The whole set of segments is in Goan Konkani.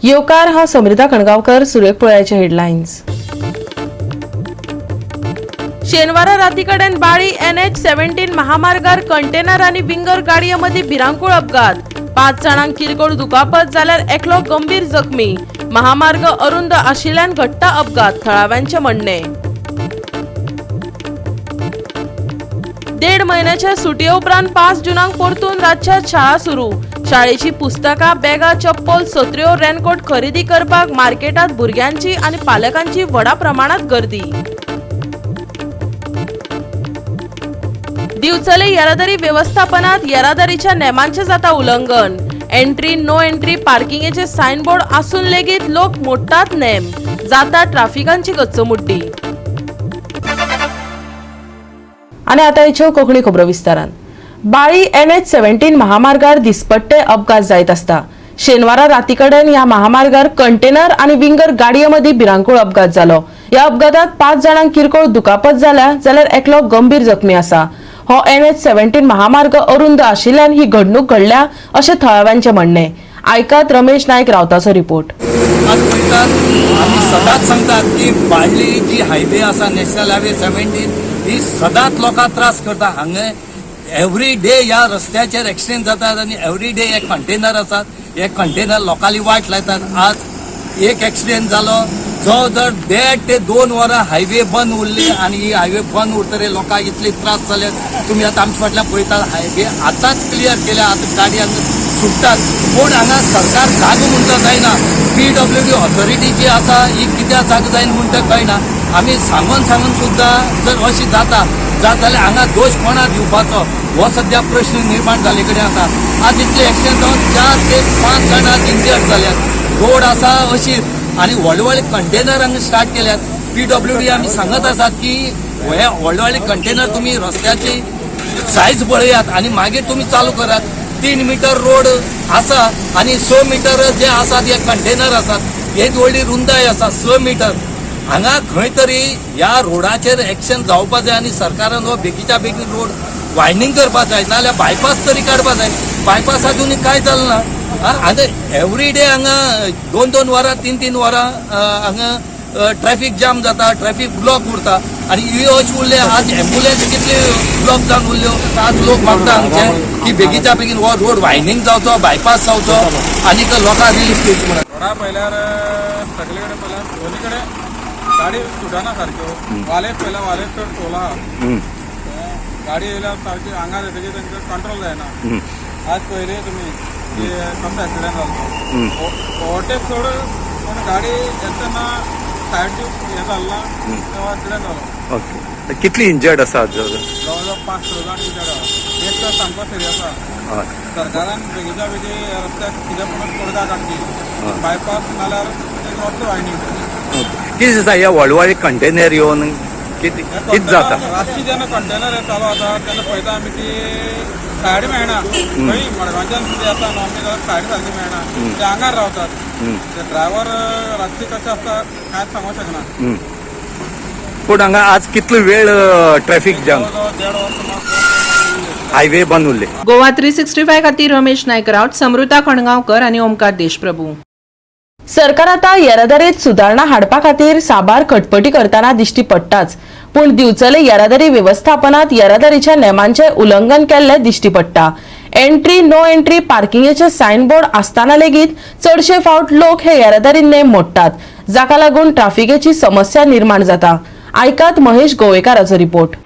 येवकार, हांव समृता खणगांवकर. सुरवेक पळयाचे हेडलायन्स. शेनवारा रातीकडेन बाळी NH 17 महामार्गार कंटेनर आनी विंगर गाडये मदीं भिरांकूळ अपघात. 5 जाणांक किरकोळ दुखापत जाल्यार एकलो गंभीर जखमी. महामार्ग अरुंद आशिल्ल्यान घडटा अपघात, थळाव्यांचे म्हणणे. 1.5 म्हयन्याच्या सुटये उपरांत 5 जूनाक परतून राज्यात शाळा सुरू. शाळेची पुस्तकां, बॅगां, चप्पल, सत्र्यो, रेनकोट खरेदी करपाक मार्केटात भुरग्यांची आनी पालकांची व्हडा प्रमाणात गर्दी. दिवचले येरादारी वेवस्थापनात येरादारीच्या नेमांचे जाता उल्लंघन. एंट्री नो एंट्री पार्किंगेचे सायनबोर्ड आसून लेगीत लोक मोडटात नेम, जाता ट्राफिकांची गच्चमुड्डी. आनी आतां हेच्यो कोंकणी खबरो विस्तारान. बाळी NH 17 महामार्गार दिसपट्टे अपघात जायत आसता. शेनवारा रातीकडेन ह्या महामार्गार कंटेनर आनी विंगर गाडये मदीं भिरांकूळ अपघात जालो. ह्या अपघातात 5 जाणांक किरकोळ दुखापत जाल्या जाल्यार एकलो गंभीर जखमी आसा. हो NH 17 महामार्ग अरुंद आशिल्ल्यान ही घडणूक घडल्या अशें थळाव्यांचें म्हणणें. आयकात रमेश नायक रावताचो रिपोर्ट. आज पळयतात आमी सदांच सांगतात की बाळ्ळी जी हायवे आसा नॅशनल हायवे 17 ही सदांच लोकांक त्रास करता. हांगा एवरी डे ह्या रस्त्याचेर एक्सिडेंट जातात आनी एवरी डे हे कंटेनर आसात, हे कंटेनर लोकांली वाट लायतात. आज एक एक्सिडेंट जालो, जवळ जवळ 1.5 ते 2 वरां हायवे बंद उरली आनी ही हायवे बंद उरतकीर लोकांक इतले त्रास जाले. तुमी आतां आमच्या फाटल्यान पळयतात हायवे आतांच क्लियर केल्या, आतां गाडी हांगा सुट्टात. पूण हांगा सरकार जागो म्हणटा जायना. PWD authority जी आसा ही कित्याक जागो जायना म्हणटा कळना. आमी सांगून सांगून सुद्दां जर अशी जाता जात जाल्यार हांगा दोश कोणाक दिवपाचो हो सद्या प्रश्न निर्माण जाल्ले कडेन आसा. आज इतले एक्सिडेंट जावन 4 ते 5 जाणां आज इंजर्ड जाल्यात. रोड आसा अशी आनी व्हडले व्हडले कंटेनर हांगा स्टार्ट केल्यात. PWD आमी सांगत आसात की हे व्हडले व्हडले कंटेनर तुमी रस्त्याची सायज पळयात आनी मागीर तुमी चालू करात. 3 मिटर रोड आसा आनी 6 मिटर जे आसात हे कंटेनर आसात, हे व्हडली रुंदाय आसा 6 मिटर. हांगा खंय तरी ह्या रोडाचेर एक्शन जावपा जाय आनी सरकारान हो बेगीच्या बेगीन रोड वायडनींग करपा जाय, नाजाल्यार बायपास तरी काडपा जाय. बायपास अजून कांय जालें ना. आतां एवरी डे हांगा 2-2 वरां 3-3 वरां हांगा ट्रॅफिक जाम जाता, ट्रॅफिक ब्लॉक उरता आनी ही अशी उरले. आज एम्बुलन्स कितली ब्लॉक जावन उरल्यो. आज लोक मागता हांगचे की बेगीच्या बेगीन हो रोड वायडनींग जावचो, बायपास जावचो आनी लोकांक रिलीफ दिवची म्हणून. रोडा पळयल्यार सगळे कडेन पळयल्यार दोनी कडेन गाडी सुटना सारक्यो. वालेच पळयल्यार वालेच चड टोल आहा. गाडी येयल्यार सारकी आंगार येतकीर तांकां कंट्रोल जायना. आज पळयले तुमी की कसो एक्सिडेंट जालो तो, ओवरटेक सोड पूण गाडी येता तेन्ना सायड हें जालें ना, तेव्हा एक्सिडेंट जालो. ओके, कितली इंजर्ड आसा? जवळ जवळ 5-6 जाण इंजर्ड आहा. एक तर सामको सिरियस आहा. सरकारान बेगीच्या बेगीन ह्या रस्त्याक कितें म्हणून तोडगा काडची, बायपास नाल्यार एक रस्तो वायडनींग. कितें दिसता ह्या व्हडले व्हडले कंटेनर येवन कितें कितें जाता? रातची जेन्ना कंटेनर हे चालू आसा तेन्ना पळयता आमी की सायड मेळना. खंय मडगांवच्यान येता न्हू आमी, जाल्यार सायड सारकी मेळना. ते आंगार रावतात. ते ड्रायव्हर रातचे कशे आसता कांयच सांगूंक शकना. पूण हांगा आज कितलो वेळ ट्रॅफिक जाम? जवळ जवळ 1.5 वर सुमार हायवे बंद उरले. गोवा 365 खातीर रमेश नायक राऊत, समृता खणगांवकर आनी ओमकार देशप्रभू. सरकार आता येरादारीत सुदारणा हाडपा खातीर साबार खटपटी करतना दिश्टी पडटाच, पूण दिवचले येरादारी वेवस्थापनात येरादारीच्या नेमांचे उल्लंघन केल्ले दिश्टी पडटा. एंट्री नो एंट्री पार्किंगेचे सायनबोर्ड आसतना लेगीत चडशे फावट लोक हे येरादारी नेम मोडटात, जाका लागून ट्राफिकेची समस्या निर्माण जाता. आयकात महेश गोवेकाराचो रिपोर्ट.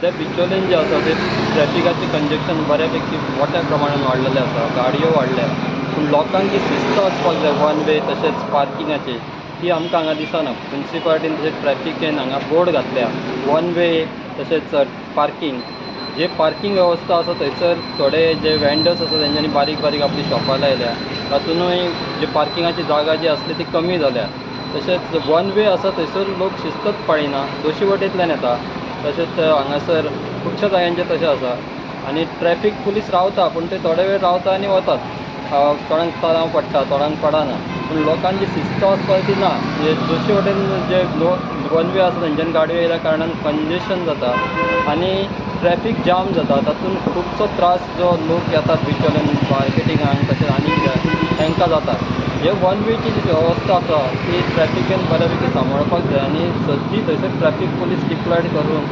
सद्या बिचोलेन जे आसा ते ट्रॅफिकाचें कंजेक्शन बऱ्यापैकी मोठ्या प्रमाणान वाडलेलें आसा. गाडयो वाडल्या पूण लोकांक जी शिस्त आसपाक जाय वन वे तशेंच पार्किंगाची ती आमकां हांगा दिसना. मुन्सिपालिटीन तशेंच ट्रॅफिकेन हांगा बोर्ड घातल्या वन वे तशेंच पार्किंग. जे पार्किंग वेवस्था आसा थंयसर थोडे जे वेंडर्स आसा तेंच्यांनी बारीक बारीक आपली शॉपां लायल्या, तातूंतय जे पार्किंगाची जागा जी आसली ती कमी जाल्या. तशेंच वन वे आसा थंयसर लोक शिस्तच पाळिना, दोशी वटेंतल्यान येता. तशेंच हांगासर खुबश्या जाग्यांचेर तशें आसा आनी ट्रॅफीक पुलीस रावता पूण ते थोडे वेळ रावता आनी वतात. कोणाक तालांव पडटा, थोड्यांक पडना, पूण लोकांची शिस्त आसपाक ती ना. म्हणजे दोशी वटेन जे वन वे आसा थंयच्यान गाडयो येयल्या कारणान कंजेशन जाता आनी ट्रॅफीक जाम जाता. तातूंत खुबसो त्रास जो लोक येतात बिचोले मार्केटिंगाक तशेंच आनीक तांकां जाता. हे वन वेची जी वेवस्था आसा ती ट्रॅफिकेन बऱ्यापैकी सांबाळपाक जाय आनी सद्दी थंयसर ट्रॅफीक पुलीस डिप्लॉयड करून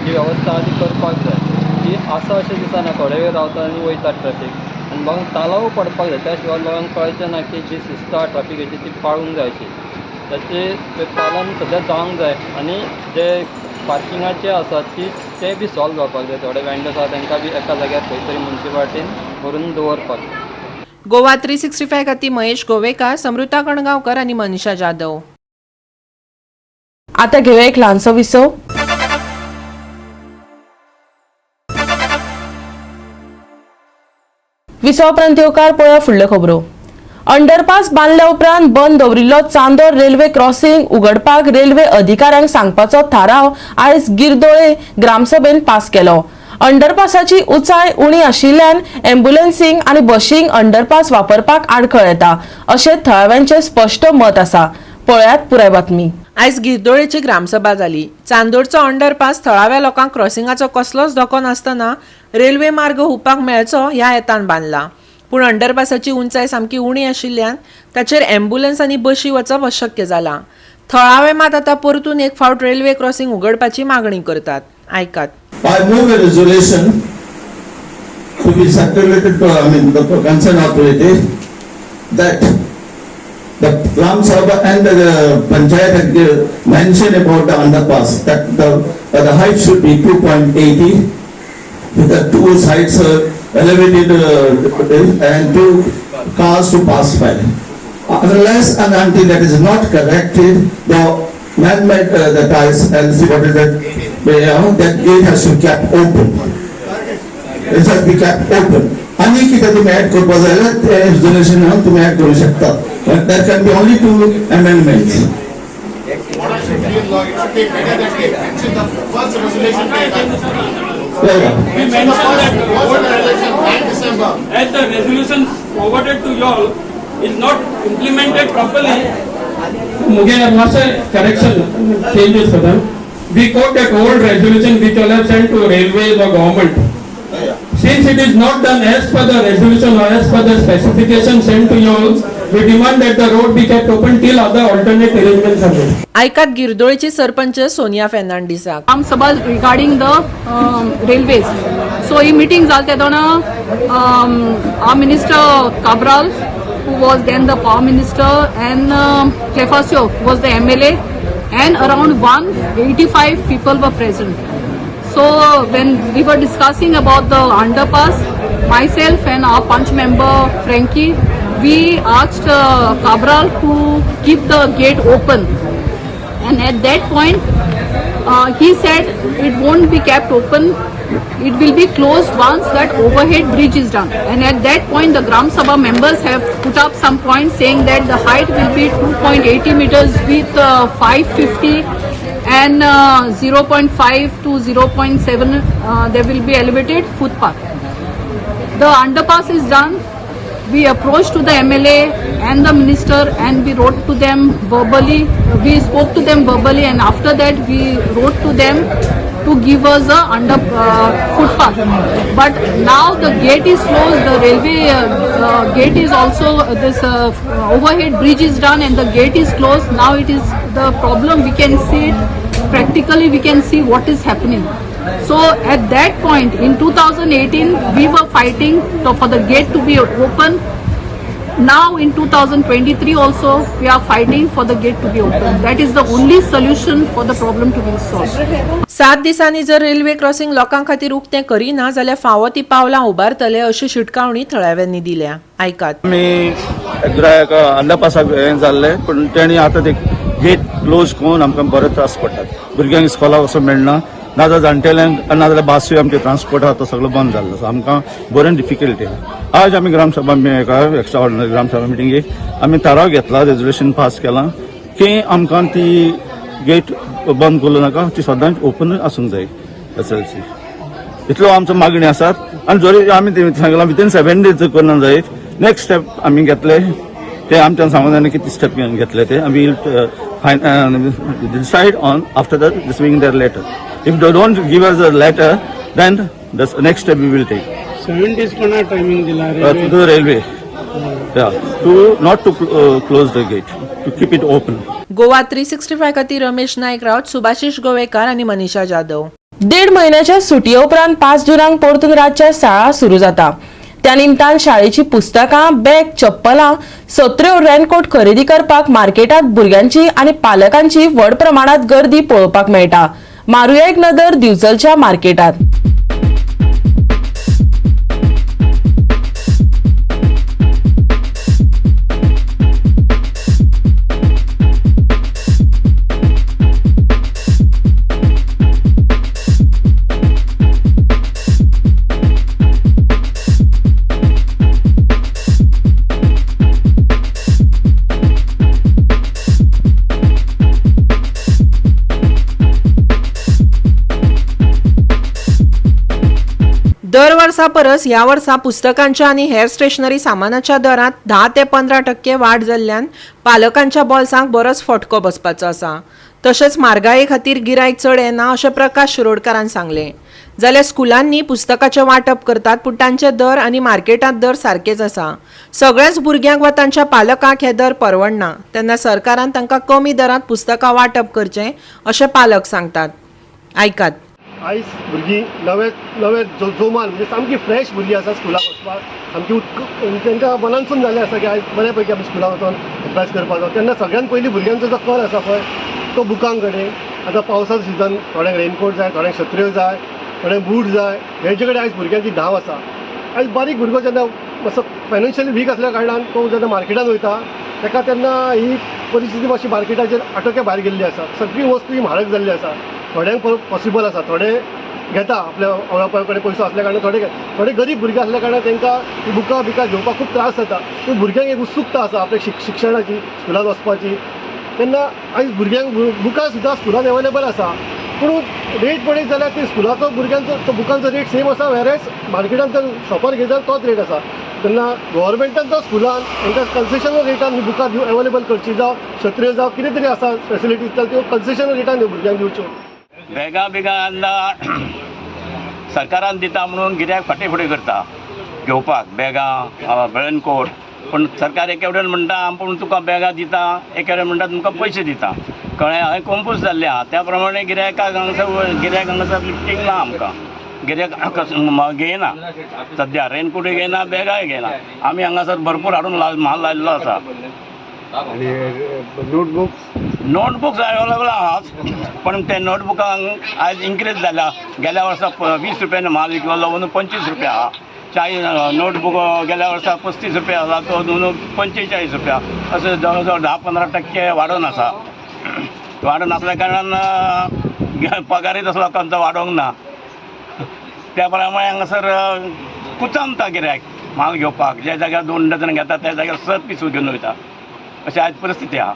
जी वेवस्था आसा ती करपाक जाय. ती आसा अशें दिसना, थोडे वेळ रावता आनी वयता ट्रॅफीक आनी लोकांक तालाव पडपाक जाय. त्या शिवाय लोकांक कळचें ना की जी शिस्त आसा ट्रॅफिकेची ती पाळूंक जाय अशी, ताचें तें पालन सद्या जावंक जाय. आनी जे पार्किंगाचे आसा ती ते बी सॉल्व जावपाक जाय. थोडे वेंडर्स आसा तांकां बी एका जाग्यार खंय तरी मुन्सिपालिटीन व्हरून दवरपाक जाय. गोवा 365 खातीर महेश गोवेकार, समृता कणगांवकर आनी मनीषा जाधव. आता घेऊया एक ल्हानसो विसव. विसवा उपरांत येवकार पळोवया फुडल्यो खबरो. अंडरपास बांदल्या उपरांत बंद दवरिल्लो चांदोर रेल्वे क्रॉसिंग उगडपाक रेल्वे अधिकाऱ्यांक सांगपाचो थाराव आयज गिरदोळे ग्रामसभेन पास केलो. अंडरपासाची उंचाय उणी आशिल्ल्यान एम्ब्युलन्सींक आनी बशींक अंडरपास वापरपाक आडखळ येता अशें थळाव्यांचें स्पश्ट मत आसा. पळयात पुराय बातमी. आयज गिरदोळेची ग्रामसभा जाली. चांदोरचो अंडरपास थळाव्या लोकांक क्रॉसिंगाचो कसलोच धोको नासतना रेल्वे मार्ग हुपाक मेळचो ह्या हेतान बांदला. पूण अंडरपासाची उंचाय सामकी उणी आशिल्ल्यान ताचेर एम्ब्युलन्स आनी बशी वचप अशक्य जालां. थळावे मात आतां परतून एक फावट रेल्वे क्रॉसिंग उगडपाची मागणी करतात. आयकात. I move a resolution to be circulated to, I mean, the concerned authorities that the Gram Sabha and the Panchayat had mentioned about the underpass, that the height should be 2.80 with the two sides elevated and two cars to pass by. Unless and until that is not corrected, the man-made, the ties, LC, what is that, yeah, that gate has to be kept open. It has to be kept open. आनी कितें तुमी ऍड करपा जाय जाल्यार ते रेजोल्युशनान तुमी ऍड करूं शकता. There can be only two amendments. What should be law, it should be better that they mention the first resolution taken. Yeah. Mention the first resolution, 9 December. As the resolution forwarded to you all is not implemented properly, मुगे मातशें correction changes for them. We quote that old resolution which all have sent to railways or government. Since it is not done as per the resolution or as per the specification sent to you all, we demand that the road be kept open till other alternate arrangements are made. आयकात गिरदोळेची sarpanch Sonia फेर्नांडीसाक. Gram Sabha regarding the railways. So he meeting जाल तेदोना our Minister Cabral, who was then the power minister, and Clefacio was the MLA, and around 185 people were present. So when we were discussing about the underpass, myself and our punch member Frankie, we asked Cabral to keep the gate open. And at that point, he said it won't be kept open. It will be closed once that overhead bridge is done. And at that point, the Gram Sabha members have put up some points saying that the height will be 2.80 meters with 550 and 0.5 to 0.7 there will be elevated footpath. The underpass is done. We approached to the MLA and the minister and we wrote to them verbally. We spoke to them verbally, and after that we wrote to them to give us a under footpath. But now the gate is closed. The railway gate is also this overhead bridge is done and the gate is closed. Now it is the problem. We can see it practically. We can see what is happening. So at that point in 2018, we were fighting for the gate to be open. Now in 2023 also we are fighting for the gate to be open. That is the only solution for the problem to be solved. 7 दिसांनी जर रेल्वे क्रॉसिंग लोकां खातीर उक्तें करिना जाल्यार फावो ती पावलां उबारतले अशी शिटकावणी थळाव्यांनी दिल्या. आयकात. आमी एका अंडरपासाक हें जाल्लें, पूण तेणी आतां ते गेट क्लोज करून आमकां बरो त्रास पडटात. भुरग्यांक इस्कोलाक वचूंक मेळना, नाजाल्यार जाणटेल्यांक, नाजाल्यार बासूय आमचे ट्रान्सपोर्ट आहा तो सगळो बंद जाल्लो आसा. आमकां बरें डिफिकल्टी आहा. आज आमी ग्रामसभा एका एक्स्ट्रा ऑर्डिनरी ग्रामसभा मिटिंगेक आमी थाराव घेतला, रेजोल्युशन पास केलां की आमकां ती गेट बंद करूं नाका, ती सदांच ओपन आसूंक जाय. एस.एल.सी इतलो आमचो मागणी आसात. आनी जरी आमी सांगलां विथीन 7 डेज करना जायत, नेक्स्ट स्टेप आमी घेतले ते आमच्यान सांगून जायना कितें स्टेप घेतले ते आमी decide on after the receiving their letter. If they don't give us a letter then the next step we will take. 7 days कोणा टायमिंग दिला? To the railway to not to close the gate, to keep it open. Goa 365 खातीर रमेश नायक रावत, सुभाषिश गोवेकार आनी मनीषा जाधव. 1.5 म्हयन्याच्या सुटये उपरांत 5 जुनाक परतून राज्यात शाळा सुरू जाता. त्या निमतान शाळेची पुस्तकां, बॅग, चप्पलां, सत्र्यो, रेनकोट खरेदी करपाक मार्केटात भुरग्यांची आनी पालकांची व्हड प्रमाणात गर्दी पळोवपाक मेळटा. मारुया एक नदर दिवचलच्या मार्केटात. दर वर्सा परस ह्या वर्सा पुस्तकांच्या आनी हेर स्टेशनरी सामानाच्या दरांत 10 ते 15% वाड जाल्ल्यान पालकांच्या बोल्सांक बरोच फटको बसपाचो आसा. तशेंच म्हारगाये खातीर गिरायक चड येना अशें प्रकाश शिरोडकारान सांगलें. जाल्यार स्कुलांनी पुस्तकाचें वांटप करतात, पूण तांचे दर आनी मार्केटांत दर सारकेच आसा. सगळ्याच भुरग्यांक वा तांच्या पालकांक हे दर परवडना, तेन्ना सरकारान तांकां कमी दरांत पुस्तकां वांटप करचें अशें पालक सांगतात. आयकात. आयज भुरगीं नवे नवे जोमान म्हणजे सामकी फ्रेश भुरगीं आसा स्कुलाक वचपाक, सामकी तांकां मनानसून जाल्लें आसा की आयज बऱ्या पैकी आमी स्कुलाक वचोन अभ्यास करपाक जाय. तेन्ना सगळ्यान पयलीं भुरग्यांचो जो कल आसा पळय तो बुकां कडेन. आतां पावसाचो सिजन, थोड्यांक रेनकोट जाय, थोड्यांक सत्र्यो जाय, थोड्यांक बूट जाय, हेजे कडेन आयज भुरग्यांची धांव आसा. आयज बारीक भुरगो जेन्ना मातसो फायनान्शियली वीक आसल्या कारणान तो जेन्ना मार्केटान वयता ताका तेन्ना ही परिस्थिती मातशी मार्केटाचेर आटोक्या भायर गेल्ली आसा. सगळी वस्तू ही म्हारग जाल्ली आसा. थोड्यांक पॉसिबल आसा, थोडे घेता आपल्या आवय बापाय कडेन पयसो आसल्या कारणान, थोडे थोडे गरीब भुरगे आसल्या कारणान तांकां बुकां बिकां घेवपाक खूब त्रास जाता. पूण भुरग्यांक एक उत्सुकता आसा आपल्या शिक्षणाची, स्कुलान वचपाची. तेन्ना आयज भुरग्यांक बुकां सुद्दां स्कुलान एवेलेबल आसा, पूण रेट पळयत जाल्यार ती स्कुलाचो भुरग्यांचो तो बुकांचो रेट सेम आसा, वेरेज मार्केटान तर शॉपार घेत जाल्यार तोच रेट आसा. तेन्ना गव्हर्मेंटान तो स्कुलान तांकां कन्सेशनल रेटान ही बुकां एवेलेबल करची, जावं सत्र्यो जावं कितें तरी आसा फेसिलिटीज जाल्यार त्यो कन्सेशनल रेटान भुरग्यांक दिवच्यो. बॅगां बिगां आणला सरकारान दिता म्हणून गिऱ्याक फाटीं फुडें करता घेवपाक बॅगां, रेनकोट. पूण सरकार एके वटेन म्हणटा आपूण तुका बॅगां दिता, एके वटेन म्हणटा तुमकां पयशे दिता. कळ्ळें? हांवें कंपूज जाल्लें आहा. त्या प्रमाणे गिरायकाक हांगासर गिरायक हांगासर लिफ्टींग ना. आमकां गिरायक घेयना सद्या, रेनकोटूय घेयना, बॅगांय घेयना. आमी हांगासर भरपूर हाडून म्हाल लायिल्लो आसा. नोटबुक्स अवेलेबल आहात, पण ते नोटबुकांक आयज इन्क्रीज जाल्या. गेल्या वर्सा 20 रुपयान म्हाल विकलो, अंदू 25 रुपया आहा. चाळीस नोटबुक गेल्या वर्सा 35 रुपया आसा, तो अंदू 45 रुपया, अशें जवळ जवळ 10-15% वाडोवन आसा. वाडोवन आसल्या कारणान पगारय तसो लोकांचो वाडोवंक ना. त्या प्रमाणे हांगासर कुचामता गिरायक म्हाल घेवपाक. ज्या जाग्यार 2 डजन घेता त्या जाग्यार 6 पीस घेवन वयता, अशी आयज परिस्थिती आहा.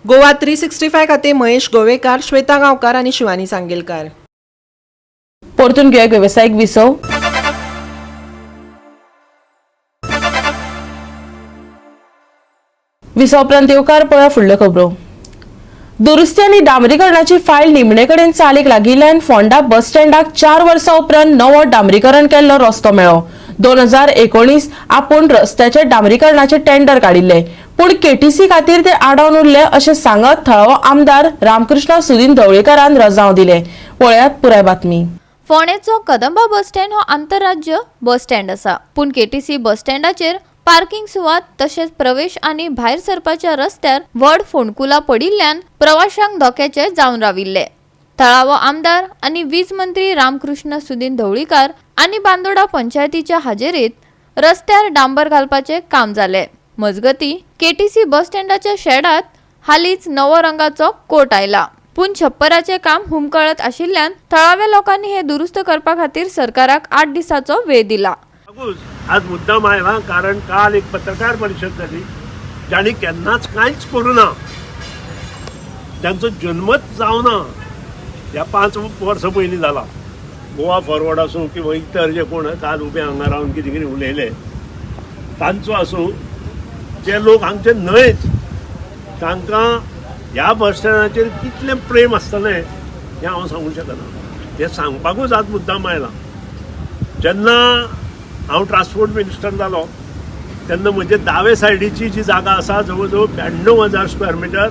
गोवा 365 खातीर महेश गोवेकार, श्वेता गांवकार आनी शिवानी सांगेलकार. परतून घेवया वेवसायीक विसव. विसव उपरांत येवकार पळया फुडल्यो खबरो. दुरुस्ती आनी डांबरीकरणाची फायल निमणे कडेन चालीक लागिल्ल्यान फोंडा बस स्टँडाक 4 वर्सां उपरांत नवो डांबरीकरण केल्लो रस्तो मेळ्ळो. 2019 आपूण रस्त्याचे डांबरीकरणाचे टेंडर काडिल्ले, पूण केटीसी खातीर ते आडावन उरले अशें सांगत थळावो आमदार रामकृष्ण सुदीन ढवळीकारान रजांव दिले. पळयात पुराय बातमी. फोंडेचो कदंबा बस स्टँड हो आंतरराज्य बस स्टँड आसा, पूण केटीसी बस स्टँडाचेर पार्किंग सुवात तशेंच प्रवेश आनी भायर सरपाच्या रस्त्यार व्हड फोंडकुलां पडिल्ल्यान प्रवाशांक धोक्याचे जावन राविल्ले. थळावो आमदार आनी वीज मंत्री रामकृष्ण सुदिन ढवळीकार आनी बांदोडा पंचायतीच्या हाजेरीत रस्त्यार डांबर घालपाचें काम जालें. मजगती केटीसी बस स्टँडाच्या शेडात हालींच नवो रंगाचो कोट आयला, पूण छप्पराचें काम हुमकळत आशिल्ल्यान थळाव्या लोकांनी हे दुरुस्त करपा खातीर सरकाराक 8 दिसाचो वेळ दिला. आज मुद्दाम आयला कारण काल एक पत्रकार परिषद जाली जांणी केन्नाच कांयच करूं ना, तांचो जन्मच जावना ह्या 5 वर्सां पयलीं जाला. गोवा फॉरवर्ड आसूं किंवा इतर जे कोण काल उबे हांगा रावन कितें कितें उलयले तांचो आसूं, जे लोक हांगचे न्हयच तांकां ह्या बस स्टँडाचेर कितलें प्रेम आसतलें हें हांव सांगूंक शकना. हें सांगपाकूच आज मुद्दाम आयला. जेन्ना हांव ट्रान्सपोर्ट मिनिस्टर जालो तेन्ना म्हजे दावे सायडीची जी जागा आसा जवळ जवळ 92,000 स्क्वेअर मिटर,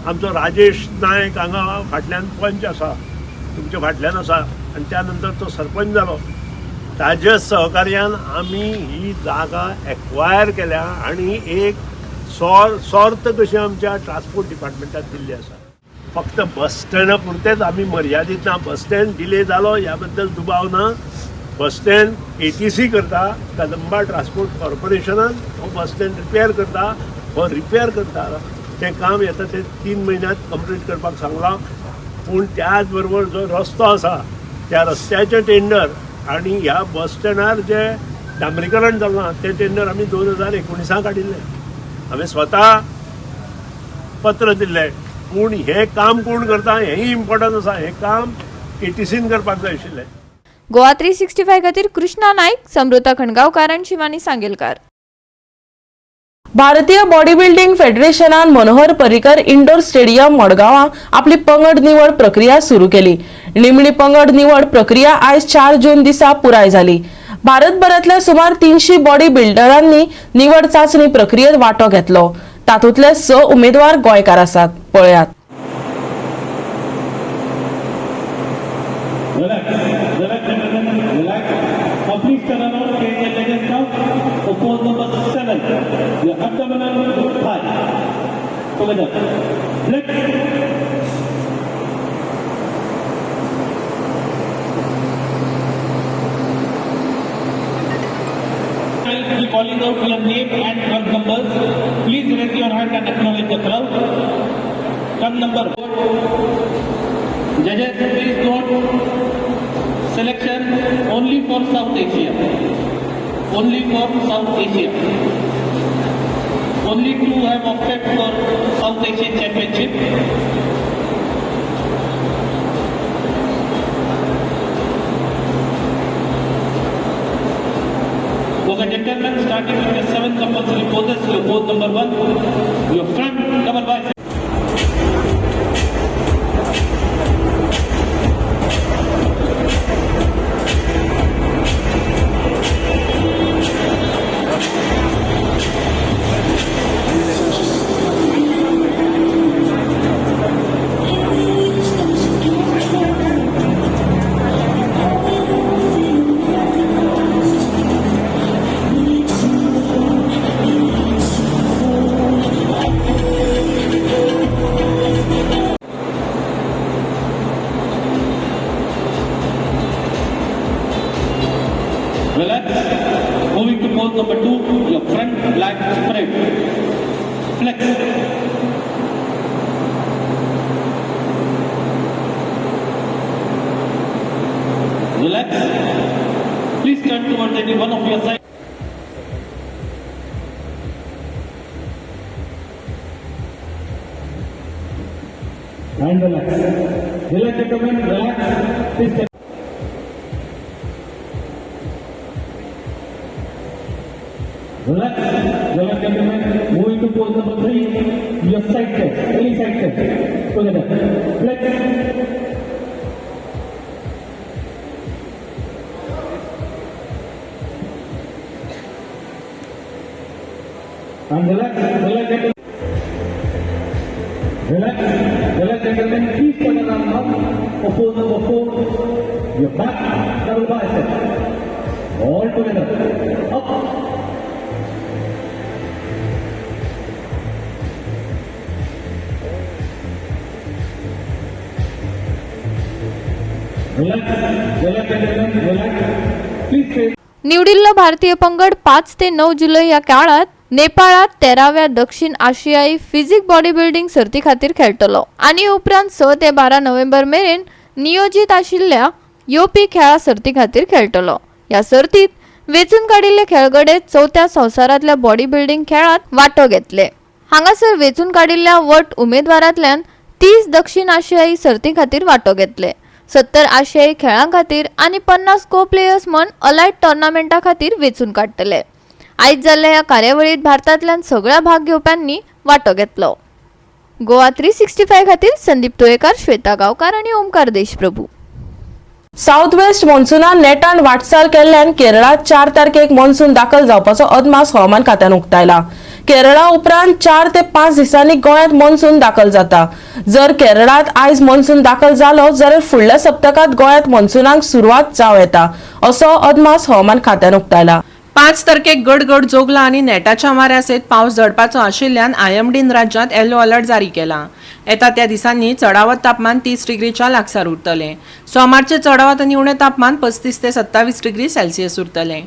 आमचो राजेश नायक हांगा फाटल्यान पंच आसा, तुमच्या फाटल्यान आसा, आनी त्या नंतर तो सरपंच जालो. ताज्या सहकार्यान आमी ही जागा एक्वायर केल्या आनी एक सॉर्त कशी आमच्या ट्रान्सपोर्ट डिपार्टमेंटाक दिल्ली आसा. फक्त बस स्टँडा पुरतेच आमी मर्यादीत ना. बस स्टँड डिले जालो ह्या बद्दल दुबाव ना. बस स्टँड ATC करता, कदंबा ट्रान्सपोर्ट कॉर्पोरेशनान हो बस स्टँड रिपेर करता, हो रिपेर करता तें काम येता तें 3 म्हयन्यांत कंप्लीट करपाक सांगलां. पूण त्याच बरोबर जो रस्तो आसा त्या रस्त्याचें टेंडर आनी ह्या बस स्टँडार जें डांबरीकरण जालां तें टेंडर आमी 2019 काडिल्लें. हांवें स्वता पत्र दिल्लें. पूण हें काम कोण करता हेंय इम्पॉर्टंट आसा. हें काम ATCन करपाक जाय आशिल्लें. गोवा 365 खातीर कृष्णा नाईक, समृता खणगांवकार आनी शिवानी सांगेलकार. भारतीय बॉडी बिल्डिंग फेडरेशनान मनोहर पर्रीकर इंडोर स्टेडियम मडगांवां आपली पंगड निवड प्रक्रिया सुरू केली. निमणी पंगड निवड प्रक्रिया आयज 4 जून दिसा पुराय जाली. भारतभरांतल्या सुमार 300 बॉडी बिल्डरांनी निवड चांचणी प्रक्रियेत वांटो घेतलो. तातूंतले 6 उमेदवार गोंयकार आसात. पळयात. I'll be calling out your name and club numbers. Please raise your hand and acknowledge the crowd. Club number 4. Judges, please note, selection only for South Asia. Only for South Asia. Only 2 have opted for South Asian Championship. Okay, gentlemen, starting with the 7 compulsory poses, your pose number 1, your front double bicep. Relax. Moving to pose number 2, your front leg spread. Flex. Relax. Please turn towards any one of your side. And relax. Relax, gentlemen. Relax. Please turn. Relax, relax, gentlemen. Moving to pose number 3, your side chest, any side chest. Together. Flex. And relax, relax, gentlemen. Relax, relax, gentlemen. Please turn around now. For pose number 4, your back, double bicep. All together. Up. Relax, relax, gentlemen, relax. Please stay. निवडिल्लो भारतीय पंगड 5 ते 9 जुलय ह्या काळात नेपाळात 13व्या दक्षिण आशियाई फिजिक बॉडी बिल्डिंग सर्ती खातीर खेळटलो आनी उपरांत 6 ते 12 नोव्हेंबर मेरेन नियोजीत आशिल्ल्या येवपी खेळा सर्ती खातीर खेळटलो. ह्या सर्तीत वेचून काडिल्ले खेळगडे 4थ्या संवसारांतल्या बॉडी बिल्डिंग खेळात वांटो घेतले. हांगासर वेचून काडिल्ल्या वट उमेदवारांतल्यान 30 दक्षिण आशियाई सर्ती खातीर वांटो घेतले, 70 आशियाई खेळां खातीर आनी 50 को प्लेयर्स म्हण अलायट टोर्नामेंटा खातीर वेचून काडटले. आयज जाल्ल्या ह्या कार्यावळीत भारतांतल्यान सगळ्या भाग घेवप्यांनी वांटो घेतलो. गोवा 365 खातीर संदीप तुयेकार, श्वेता गांवकार आनी ओमकार देशप्रभू. साऊथ वेस्ट मॉन्सुनान नेटान वाटचाल केल्ल्यान केरळात 4 तारखेक मॉन्सून दाखल जावपाचो अदमास हवामान खात्यान उक्तायला. केरळा उपरांत 4 ते 5 दिसांनी गोंयांत मॉन्सून दाखल जाता. जर केरळात आयज मॉन्सून दाखल जालो जाल्यार फुडल्या सप्तकांत गोंयांत मॉन्सुनाक सुरवात जावं येता असो अदमास हवामान खात्यान उक्तायला. 5 तारखेक गडगड जोगला आनी नेटाच्या वाऱ्या सयत पावस झडपाचो आशिल्ल्यान आयएमडीन राज्यांत येलो अलर्ट जारी केला. येता त्या दिसांनी चडावत तापमान 30 डिग्रीच्या लागसार उरतलें. सोमारचें चडावत आनी उणें तापमान 35 ते 27 डिग्री सेल्सियस उरतलें.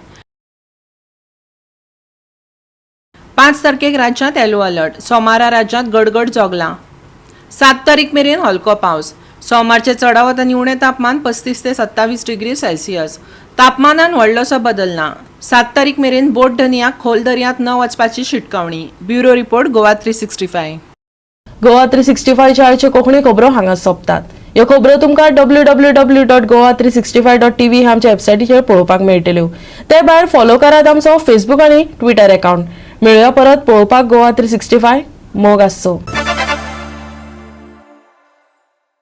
5 तारखेक राज्यांत येलो अलर्ट. सोमारा राज्यांत गडगड जोगला. 7 तारीख मेरेन हलको पावस. सोमारचें चडावत आनी उणें तापमान 35 ते 27 डिग्री सेल्सियस. तापमानान व्हडलोसो बदल ना. 7 तारीख मेरेन बोट धनयाक खोल दर्यांत न वचपाची शिटकावणी. Bureau report, Goa 365. Goa 365च्या आयच्यो कोंकणी खबरो हांगा सोंपतात. ह्यो खबरो तुमकां www.goa365.tv ह्या आमच्या वेबसायटीचेर पळोवपाक मेळटल्यो. ते भायर फॉलो करात आमचो फेसबूक आनी ट्विटर अकाउंट. मेळुया परत पळोवपाक गोवा 365. मोग आसचो.